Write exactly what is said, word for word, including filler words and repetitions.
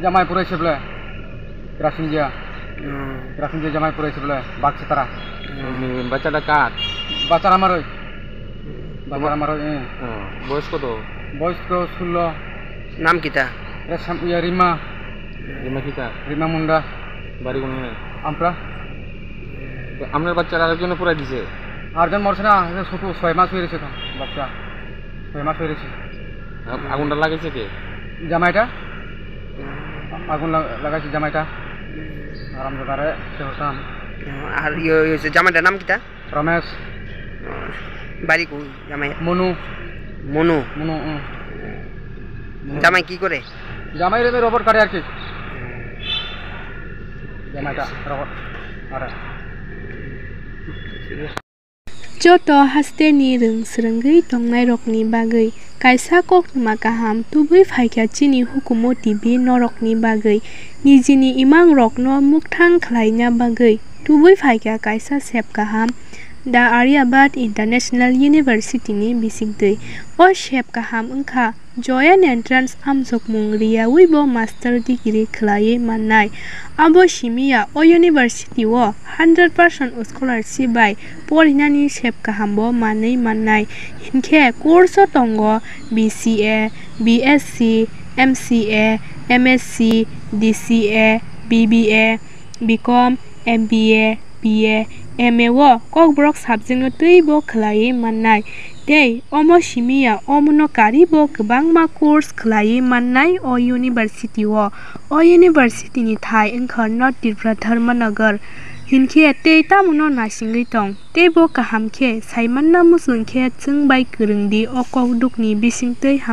Jamai purai se bwle. Kerasing dia. Hmm. Kerasing dia jamai purai se bwle. Bak setara. Hmm. Ini baca dekat. Baca ramaroi. Baca ramaroi, eh. Hmm. Boyos koto? Boyos to sullo. Nam kita? Resam, iya, Rima. Rima kita? Rima Munda. Bari kono? Ampra. Amnar bachcha arekjon purai dise? Arjon morse na, ছোট, ছয় মাস হয়ে গেছে তো, বাচ্চা। ছয় মাস হয়ে গেছে। আ-, আগুনটা লাগাইছে কে? জামাইটা। আগুন লাগা-, লাগাইছে জামাইটা। আরাম দাদারে, সে হতাম। আর ইয়ে, ইয়ে, জামাইটার নাম কিতা? রমেশ। বাড়ি কই জামাই? মনু। মনু? মনু, হুম। জামাই কি করে? জামাই রে রবার কাটে আর কি। জামাইটা রবার কাটে। Joto hasteni rwng swrwngwi tongnairokni bagwi kaisa koktwma kaham tubui phaikha chini hukumu T V norokni bagwi. Nijini imangrokno mukthang khlaina bagwi tubui phaikha kaisa sep kaham The Aryabhat International University ni bisingtwi. O sep kaham wngkha Joint Entrance amjokmung riyawi bo master degree khlaiwi mannai. Abo simi ya o university o hundred percent scholarship bai porinani sep kaham bo manwi mannai. Hinkhe course o tongo B C A, B S C, M C A, M S C, D C A, B B A, B Com, M B A, B A, M A o Kokborok subject no twi bo khlaiwi mannai. Tei omo simi ya omono karwi bo kwbangma course khlaiwi mannai o university o. O university ni thai wngkha North Tripura Dharmanagar hinkhe tei tamo no naisingwi tong. Tei bo kaham khe saimanna muchung khe chwng bai kwrwng di o kokduk ni bisingtwi ham.